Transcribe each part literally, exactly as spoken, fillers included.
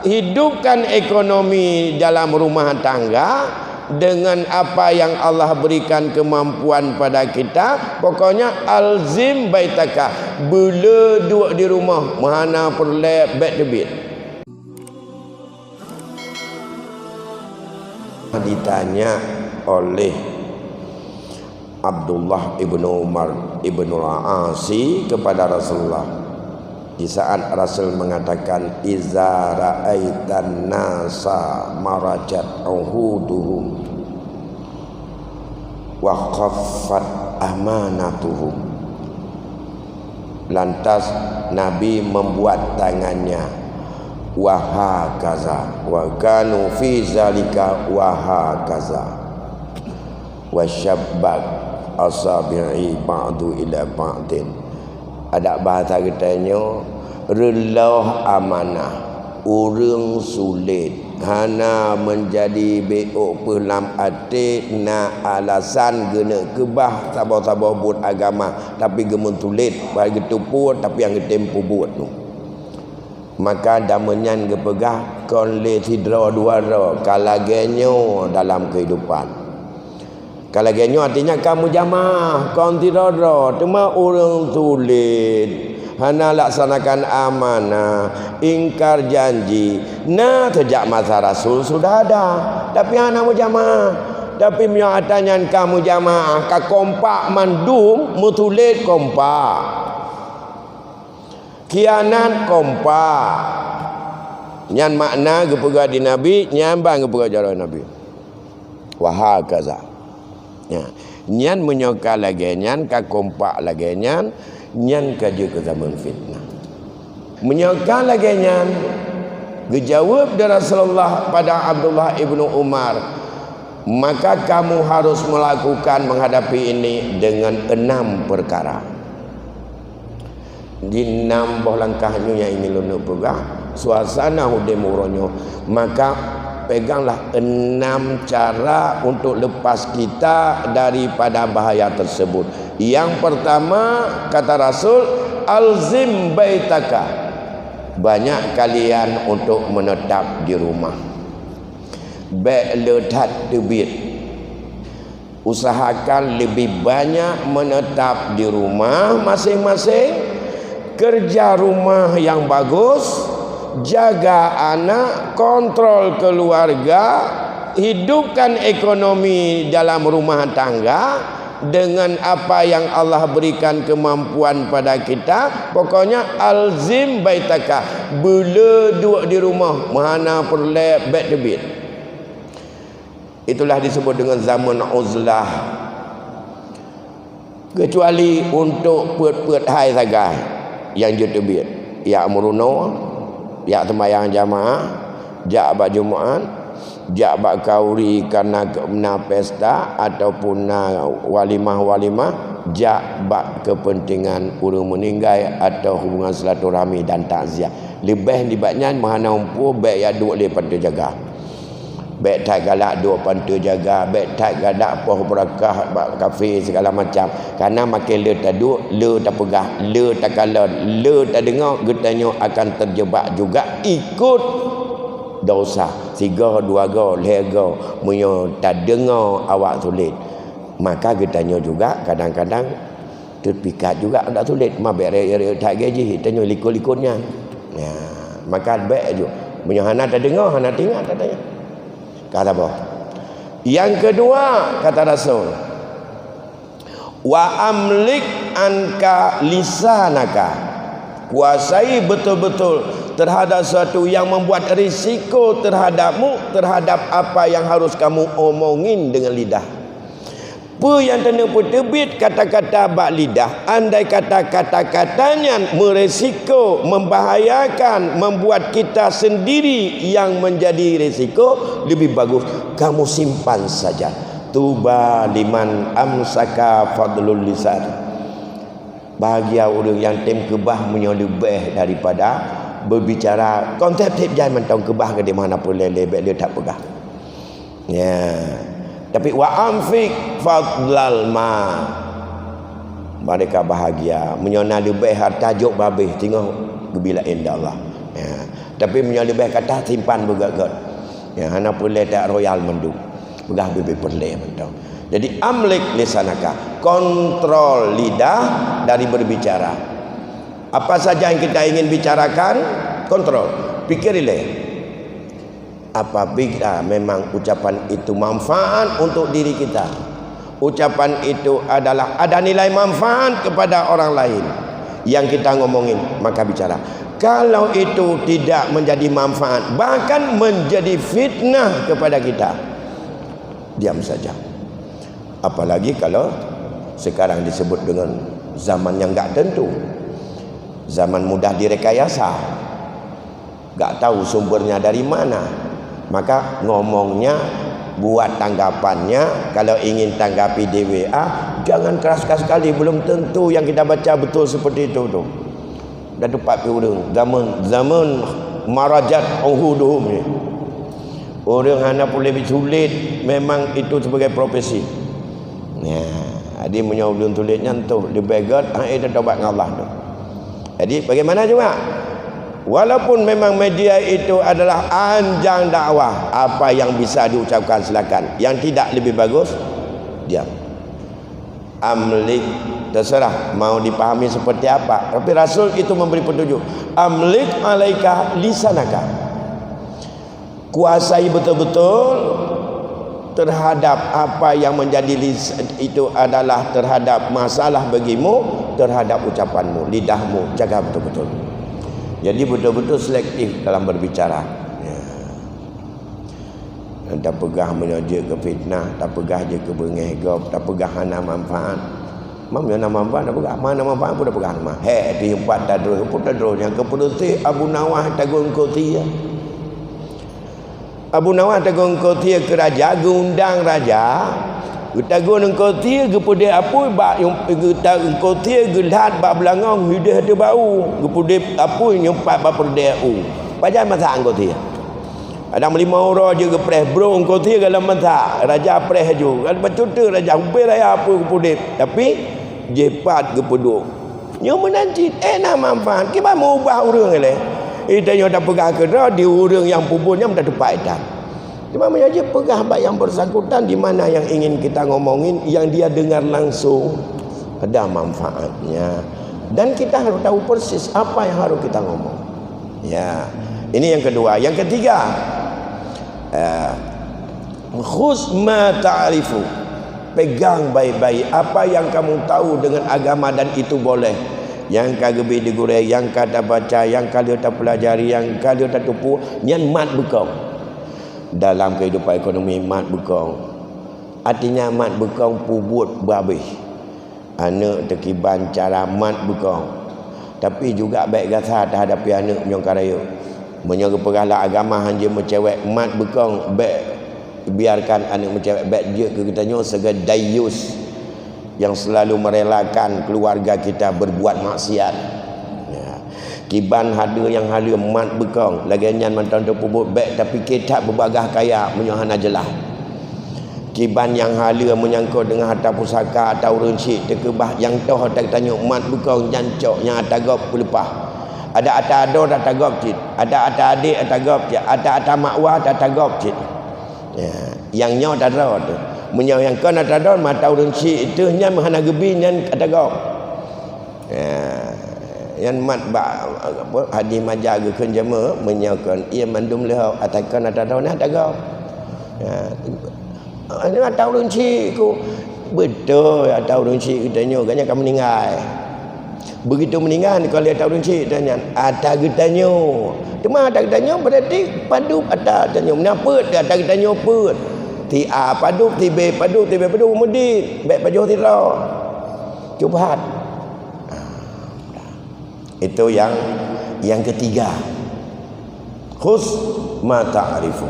Hidupkan ekonomi dalam rumah tangga dengan apa yang Allah berikan kemampuan pada kita. Pokoknya, alzim baitaka, beule duek di rumoh, meuhana peureulée bék teubiet. Ditanya oleh Abdullah ibnu Umar ibnu Al-Asi kepada Rasulullah, di saat Rasul mengatakan, "Iza ra'aitan nasa marajat uhuduhum wa khaffat amanatuhum." Lantas Nabi membuat tangannya, "Wa hakaza, wa kanu fi zalika wa hakaza." Wa syabbat asabi'i ba'du ila ba'din. Adak bahasa geutanyoe, reuloh amanah, ureuëng sulet, hana meunjadi bék peuh lam até na alasan geuneuk keubah saboh-saboh buet agama, tapi geumeusulet, bah geuteupeue, tapi nyang geutem peubuet tu. Maka dameunyan geupeugah, kon lé sidroe dua droe, ka lagée nyoe dalam keuhidupan. Ka lagée nyoe artinya ka meujamaah, kon sidroe droe, teuma ureuëng sulet, hana laksanakan amanah, ingkar janji. Na, sejak masa Rasul sudah ada, tapi hana meujamaah. Tapi meunyoe ata nyan ka meujamaah, ka kompak mandum, meusulet kompak. Khianat kompak. Nyan makna geupeugah di Nabi, nyan ban geupeugah jaroe Nabi. Wa hakaza. Ya. Nyan meunyoe ka lagée nyan, ka kompak lagée nyan, nyan ka jeuet keu zaman fitnah. Meunyoe ka lagée nyan, geujaweueb di Rasulullah pada Abdullah ibnu Umar, maka kamu harus melakukan menghadapi ini dengan enam perkara. Di nam boh langkah nyoe nyang ingin lôn peugah, suasana udeb uroe nyoe, maka peganglah enam cara untuk lepas kita daripada bahaya tersebut. Yang pertama, kata Rasul, "Alzim baitaka." Banyak kalian untuk menetap di rumah. Bék le that teubiet. Usahakan lebih banyak menetap di rumah masing-masing, kerja rumah yang bagus, jaga anak, kontrol keluarga, hidupkan ekonomi dalam rumah tangga dengan apa yang Allah berikan kemampuan pada kita. Pokoknya, alzim baitaka, beule duek di rumoh, meuhana peureulée bék teubiet. Itulah disebut dengan zaman uzlah. Kecuali untuk peuet-peuet hai sagai nyang jeuet teubiet, jak meurunoe, jak seumayang jamaah, jak bak Jumat, jak bak khanduri kareuna na pesta ataupun na walimah-walimah, jak bak keupeuntengan ureuëng meuninggai atau hubungan silaturahmi dan takziah. Leubeh nibak nyan meuhana umpue bék jak duek lé pantoe jaga. Bék that galak duek pantoe jaga, bék that galak poh beurakah bak kafe sigala macam. Kareuna makin le taduek, le tapeugah, le takalon, le tadeungoe, geutanyoe akan terjebak juga ikut dosa. Sigoe, dua goe, lhée goe, meunyoe tadeungoe awak sulet, maka geutanyoe juga kadang-kadang teupikat juga dak sulet, ma bék rayeuk-rayeuk that gaji, tanyoe likot-likot nyan. Ya, maka bék ju. Meunyoe hana tadeungoe, hana teuingat, katanya. Kata boh. Yang kedua, kata Rasul, "Wa amlik anka lisanaka." Kuasai betul-betul terhadap sesuatu yang membuat risiko terhadapmu, terhadap apa yang harus kamu omongin dengan lidah. Peue nyang teuneupeuteubiet kata-kata bak lidah, andai kata kata-kata nyan meuresiko, membahayakan, membuat kita sendiri yang menjadi resiko, lebih bagus kamu simpan saja. Tuba liman amsaka fadlul lisan. Bahagia ureuëng nyang tem keubah meunyoe leubeh daripada beubicara. Konsep tieb jai mantong keubah geude meuhana peureulée lé bék le that peugah. Ya. Tapi wa anfik fadlal ma. Mereka bahagia. Meunyoe na leubeh harta jok babeh singoh geubi laén di Allah. Ya. Tapi meunyoe leubeh ka that, simpan beugét-gét. Ya, hana peureulée that royal mandum. Peugah bibit peureulée mantong. Jadi, amlik lisanaka, kontrol lidah dari berbicara. Apa saja yang kita ingin bicarakan, kontrol. Pikir ilée. Apabila memang ucapan itu manfaat untuk diri kita, ucapan itu adalah ada nilai manfaat kepada orang lain yang kita ngomongin, maka bicara. Kalau itu tidak menjadi manfaat, bahkan menjadi fitnah kepada kita, diam saja. Apalagi kalau sekarang disebut dengan zaman yang nggak tentu, zaman mudah direkayasa, nggak tahu sumbernya dari mana, maka ngomongnya, buat tanggapannya, kalau ingin tanggapi di W A, jangan keras-keras sekali, belum tentu yang kita baca betul seperti itu tu. Dan tepat pi ureuëng, zaman, zaman marajat uhuduhum ni. Ureuëng hana peureulée sulet, memang itu sebagai profesi. Nah, jadi meunyoe ulôn tuléh nyan toh, leubeh gét, hai teutobat ngon Allah tu. Jadi, bagaimana juga? Walaupun memang media itu adalah anjang dakwah, apa yang bisa diucapkan silakan. Yang tidak lebih bagus, diam. Amlik, terserah mau dipahami seperti apa. Tapi Rasul itu memberi petunjuk. Amlik alaika lisanaka. Kuasai betul-betul terhadap apa yang menjadi lis-, itu adalah terhadap masalah bagimu, terhadap ucapanmu, lidahmu, jaga betul-betul. Jadi betul-betul selektif dalam berbicara. Ya. Tapeugah meunyoe jeuet keu fitnah, tapeugah jeuet keu beungéh gob, tapeugah hana manfaat. Meunyoe na manfaat, tapeugah, meunyoe na manfaat, pun tapeugah mah. Hé, di empat tadroe, pun tadroe nyang keu peureuséh Abu Nawas tagun keu tie. Abu Nawas tagun keu tie keu raja, geuundang raja, geutagun keu tie geupeudeh apui bak yum-, geuta-, keu tie geulhat bak beulangong hideh teuh bau, geupeudeh apui nyumpat bak peureudeh u. Pajan masak keu tie? Ada meulimong uroe jeuet geupreh brong keu tie galom masak, raja preh laju. Kan bacut teuh raja ubé raya apui geupeudeh, tapi jipat geupeuduek. Nyoe meunan cit, eh, na manfaat. Kiban meuubah ureuëng ilée. Ita nyoe tapeugah keudroe di ureuëng nyang peubuet nyan tateupat ita. Cuma meunyoe jeuet peugah bak yang bersangkutan di mana yang ingin kita ngomongin, yang dia dengar langsung, ada manfaatnya. Dan kita harus tahu persis apa yang harus kita ngomong. Ya, ini yang kedua. Yang ketiga, eh, khudz ma ta'rifu. Pegang baik-baik apa yang kamu tahu dengan agama dan itu boleh. Nyang ka geubri di gurée, nyang ka tabaca, nyang ka lheueh tapelajari, nyang ka lheueh tateupeue, nyan mat beukong. Dalam kehidupan ekonomi, mat beukong. Artinya, mat beukong peubuet beuhabéh. Aneuëk teukiban cara mat beukong. Tapi juga bék gasa teuhadapi aneuëk meunyoe ka rayeuk. Meunyoe geupeugah lam agama hanjeuet meucewek, mat beukong, bék biarkan aneuëk meucewek, bék jeuet keu geutanyoe sigoe dayus yang selalu merelakan keluarga kita berbuat maksiat. Ya. Kiban haleue nyang haleue mat beukong, lagée nyan mantong teupeubuet bék tapike that beubagaih kaya meunyoe hana jeulaih. Kiban nyang haleue meunyangkot deungon harta pusaka atau ureuëng syik teukeubah nyang toh ata geutanyoe mat beukong nyan cok nyang ata gob peuleupah. Ada ata adoe ata gob cit, ada ata adék ata gob cit, ada ata makwa ata gob cit. Ya, nyang nyoe ata droe teuh. Meunyoe nyang kon ata droe mata ureuëng syik teuh nyan hana geubi nyan ata gob. Ya, nyan mat bak, apa, hadis maja geukheun jama, meunyoe kon ié mandum leuhok, ata kon ata droe na ata gob. Ya, ini ata ureuëng syik ku. Beutôi ata ureuëng syik geutanyoe, gobnyan ka meuninggai. Begitu meuninggai, ka lheueh ata ureuëng syik geutanyoe, ata geutanyoe. Teuma ata geutanyoe berarti padub ata geutanyoe. Meunan peuet ata geutanyoe peuet. Ti A padub, ti B padub, ti B padub, keumudian bék pajoh sidroe. Syubhat. Itu yang, yang ketiga. Khudz ma ta'rifu.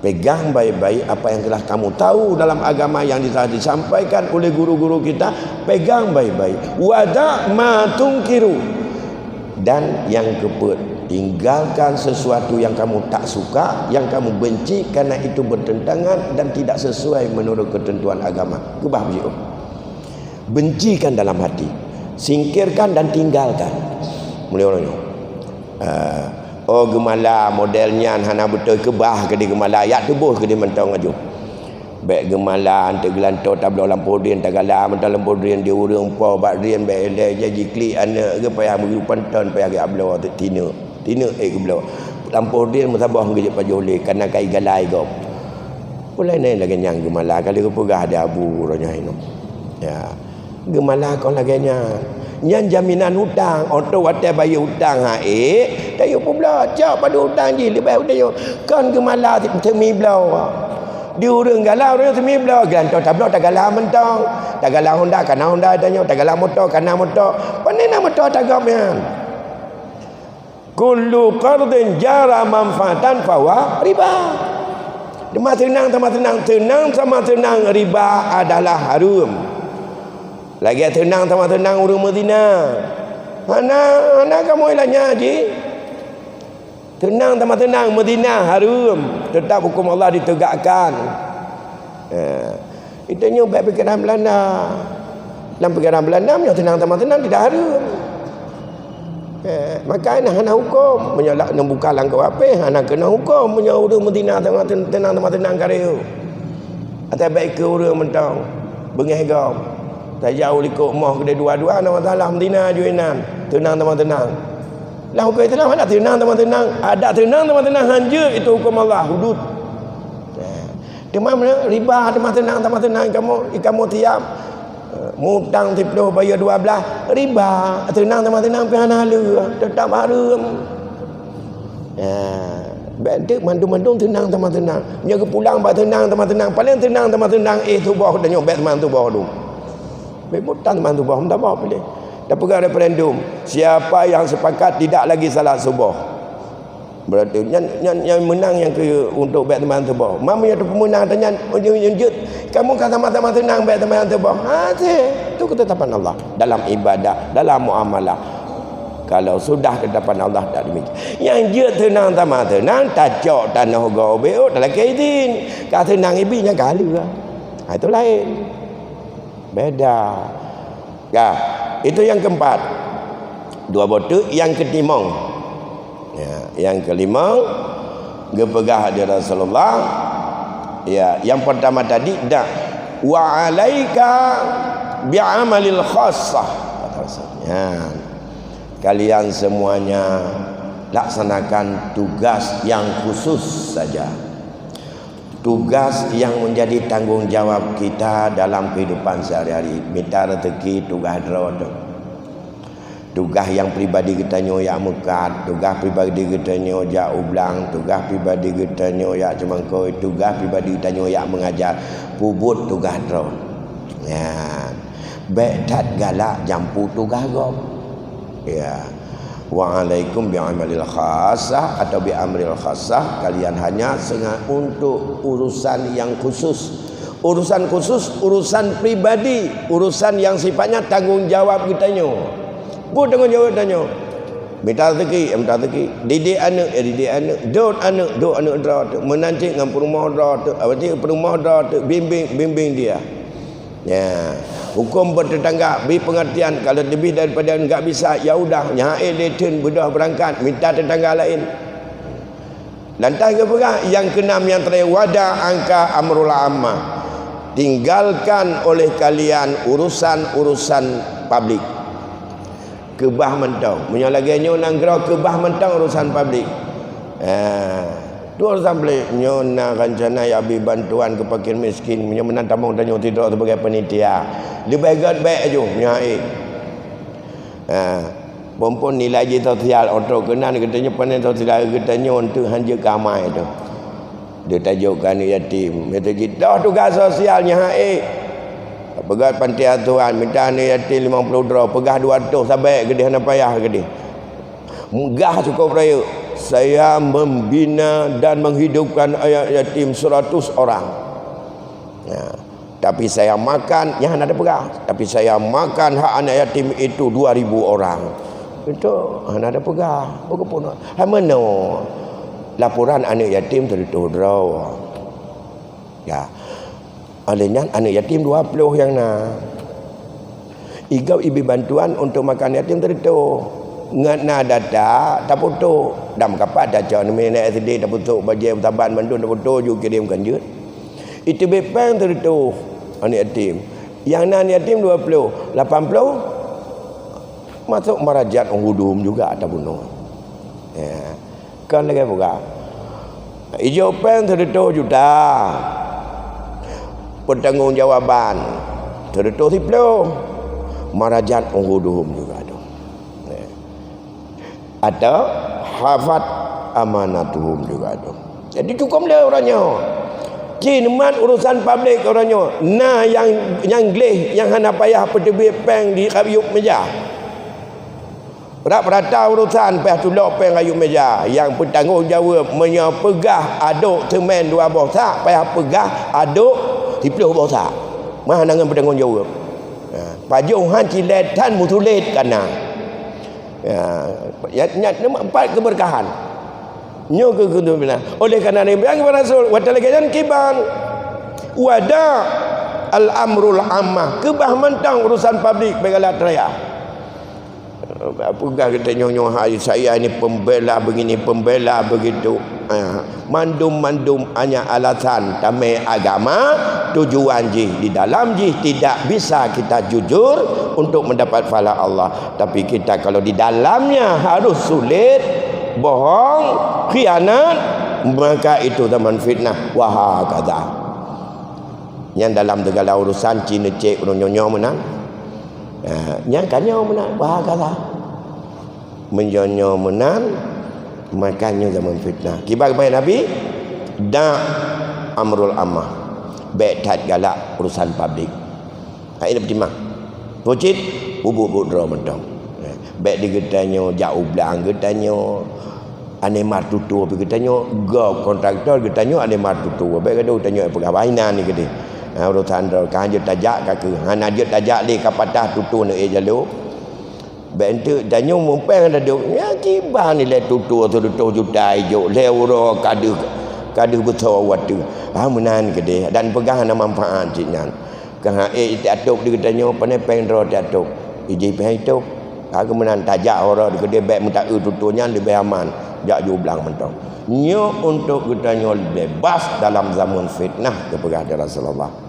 Pegang baik-baik apa yang telah kamu tahu dalam agama yang telah disampaikan oleh guru-guru kita. Pegang baik-baik. Wada' ma tungkiru. Dan yang keempat, tinggalkan sesuatu yang kamu tak suka, yang kamu benci, karena itu bertentangan dan tidak sesuai menurut ketentuan agama. Keubah beujiôh. Bencikan dalam hati, singkirkan dan tinggalkan. Mulai orang nyoe. Ah, Oh, geumala model nyan hana beutôi, keubah keudéh geumala, jak tuboh keudéh mantong aju. Bék geumala, eunteuk geulantoe tabloe lampôh drien, tagala mantong lampôh drien, di ureuëng po bak drien, bék ilée jai jiklik aneuëk geuh, payah meugeupeuntôn, payah geujak bloe tineuk. Tineuk ék geubloe. Lampôh drien meusaboh geujeuet pajoh lé, kana kai galai gob. Ulée nyan lagée nyan geumala, ka lheueh geupeugah di Abu Rajah Inong. Ya. Geumala kon lagée nyan. Nyan jaminan utang. Oto watée bayeue utang hase, tayue peubloe, cok padub utang jih, leubeh udeb. Kon geumala teumi bloe. Di ureuëng gala, ureuëng teumi bloe, geulantoe tabloe tagala mantong. Tagala Honda, kana Honda tanyoe, tagala moto, kana moto. Pane na moto tagob nyan? Kullu qardin jara manfaatan fahuwa riba. Teuma seunang, teuma seunang, seunang sama seunang riba adalah hareuem. Lagée seunang sama seunang ureuëng meuzina. Hana, hana kamoe lanya jih. Seunang sama seunang meuzina hareuem, teutap huköm Allah ditegakkan. Eh, Geutanyoe bék pikeran Beulanda. Lam pikeran Beulanda, meunyoe seunang teuma seunang, tidak hareuem. Eh, maka na hana huköm. Meunyoe lak neubuka lam K U H P, hana keunong huköm. Meunyoe ureuëng meuzina teuma sen-, seunang teuma seunang kareu. Ateueh bék keu ureuëng mantong. Beungéh gob. Tajak u likot moh keudeh dua-dua, na masalah meuzina ju inan. Seunang teuma seunang. Lam huköm Islam hana seunang teuma seunang. Ada seunang teuma seunang, hanjeuet itu huköm Allah, hudud. Eh. Teuma riba teuma seunang, teuma seunang kamoe, kamoe tiam, eh, mutang siplôh bayeue dua blaih, riba, seunang teuma seunang pih hana le, teutap hareuem. Ya, bék teuk mandum-mandum seunang teuma seunang. Nyoe geupulang bak seunang teuma seunang, paléng seunang teuma seunang, eh, suboh tanyoe bék teuma suboh dum. Bék mutang teuma suboh, meutabah piléh. Tapeugah referendum, siapa yang sepakat tidak lagi salat suboh. Berarti nyan, nyan, nyan meunang nyang keu untuk bék teuma suboh. Meunyoe teupeumeunang tanyan, ujong-ujong jeuet, kamoe ka sama-sama seunang bék teuma suboh. Ha, teuh. Itu ketetapan Allah dalam ibadah, dalam muamalah. Kalau sudah ketetapan Allah tak demikian. Nyang jeuet seunang sama seunang, tacok tanoh gob bék, oh, talakée idin. Ka seunang ibi nyang ka haleueh. Ha, itu laén. Beda. Ya, itu yang keempat. Dua boh teuk, yang kelimong. Ya, yang kelimong, geupeugah di Rasulullah, ya, yang pertama tadi, dah, "Wa alaika bi amalil khassah," kata Rasul. Ya. Kalian semuanya laksanakan tugas yang khusus saja. Tugas yang menjadi tanggung jawab kita dalam kehidupan sehari-hari. Mita rezeki tugas droe teuh. Tugas nyang pribadi geutanyoe jak meukat, tugas pribadi geutanyoe jak u blang, tugas pribadi geutanyoe jak ceumangkôi, tugas pribadi geutanyoe jak mengajar. Peubuet tugas droe. Nyan. Bék that galak jampu tugas gob. Ya. "Wa alaikum bi amalil khassah" atau "bi amril khassah", kalian hanya senga-, untuk urusan yang khusus. Urusan khusus, urusan pribadi, urusan yang sifatnya tanggung jawab geutanyoe. Peue tanggung jawab tanyoe? Mita rezeki, mita rezeki. Didik aneuëk, ya didik aneuëk. Dot aneuëk, dot aneuëk droe teuh. Meunan cit ngon peurumoh droe teuh. Awak cit peurumoh droe teuh. Bimbing, bimbing dia. Ya, huköm bertetangga, bri pengertian, kalau lebih daripada enggak bisa, ya udah, nyan ék lé theun beudôh beurangkat, mita tetangga laén. Lantas geupeugah, yang keenam, yang terakhir, "Wa da' anka amrul ammah." Tinggalkan oleh kalian urusan-urusan publik. Keubah mantong. Meunyoe lagée nyoe nanggroe keubah mantong urusan publik. Ha, tu urusan publik. Nyoe na rencana jak bri bantuan keu fakir miskin. Meunyoe meunan tamong tanyoe sidroe sibagai panitia. Leubeh gét bék aju, nyan ék. Ha, phon-phon nilai jih sosial, oto keunan geutanyoe panen sosial geutanyoe untuk hanjeuet keu amai tu. Dia tajok keu aneuk yatim. Kata jih, "Toh tugas sosial nyan hak ék." Peugah panti asuhan, mita aneuk yatim limong ploh droe, peugah dua reutôh, sabé keudeh, hana payah keudeh. Meugah cukôp rayeuk, "Saya membina dan menghidupkan aneuk yatim seratus orang. Ya. Tapi saya makan," nyan hana tapeugah, "tapi saya makan hak aneuk yatim itu dua ribu orang." Itu hana tapeugah. Bagaimana? Hai meunoe laporan aneuk yatim teututoe droe. Ya. Oleh nyan aneuk yatim dua ploh nyang na. Igob ibri bantuan untuk makan yatim teututoe. Ngat na data taputoh. Dam kapat tacok, neumè neuk S D, tapeusok bajèe, saban mandum, tapeutô ju kirém kan jeuet. Iteubiet péng sireutôh aneuk yatim. Nyang na aneuk yatim dua ploh, lapan ploh masôk marajat u hudum juga tabunoe. Ya. Kan lagèe peugah. Ijok péng sireutôh juta. Peutanggongjawaban sireutôh siploh. Marajat u hudum juga tu. Ya. Atau hafat amanatuhum juga tu. Jadi cukôp lé uroe nyoe. Cit mat urusan publik uroe nyoe. Na nyang, nyang gleh, nyang hana payah peuteubiet péng di kayup meja. Rab rata urusan payah tulok péng kayup meja. Nyang peutanggong jaweueb meunyoe peugah aduk seumén dua boh sak, payah peugah aduk siploh boh sak. Mah hana ngon peutanggong jaweueb. Ha, pajoh han cilét tan meusulet kana. Ya, nyan, nyan empat keberkahan. Nyoe keu keutubilan. Oleh karena Nabi bilang kepada Rasul, "Wa talaqi nyan kiban. Wada al-amrul ammah." Keubah mantong urusan publik bagi galak raya. Peugah geutanyoe nyoe hai saya ni pembela begini, pembela begitu. Ha. Mandum-mandum hanya alasan tamè agama, tujuan jih di dalam jih tidak bisa kita jujur untuk mendapat pahala Allah. Tapi kita kalau di dalamnya harus sulit, bohong, khianat, maka itu zaman fitnah. Wa hakadha. Nyang dalam segala urusan cit neucék ureueng nyoe-nyoe meunan. Ha, nyang ka nyoe meunan. Wa hakadha. Meunyoe nyoe meunan, maka nyoe zaman fitnah. Kiban geupeubuet Nabi, da' amrul ammah. Bèk that galak urusan publik. Hai na peutimang. Peucit, bubuet-buet droe mantong. Bèk di geutanyoe jak u blang geutanyoe. Aneuk mat tutoe pih geutanyoe, gob kontraktor geutanyoe aneuk mat tutoe. Bèk gadoh geutanyoe peugah bak inan ni keudeh. Ha, urosan droe ka jeuet tajak ka keuh. Hana jeuet tajak lé ka patah tutoe neuék jaloe. Bèk enteuk tanyoe muphom ladôm, nyan kiban nilai tutoe sireutôh juta ijok, lhèe uroe ka deuh, ka deuh beusoe watèe. Ha, meunan keudeh dan peugah hana manfaat cit nyan. Keuhai ék tiatôb di geutanyoe, pane péng droe tiatôb. Ijih péng itôb. Ha, keu meunan tajak uroe di keudeh bèk meutaeu tutoe nyan leubeh aman jak ju blang mantong. Nyoe untuk geutanyoe beubaih dalam zaman fitnah, geupeugah lé Rasulullah.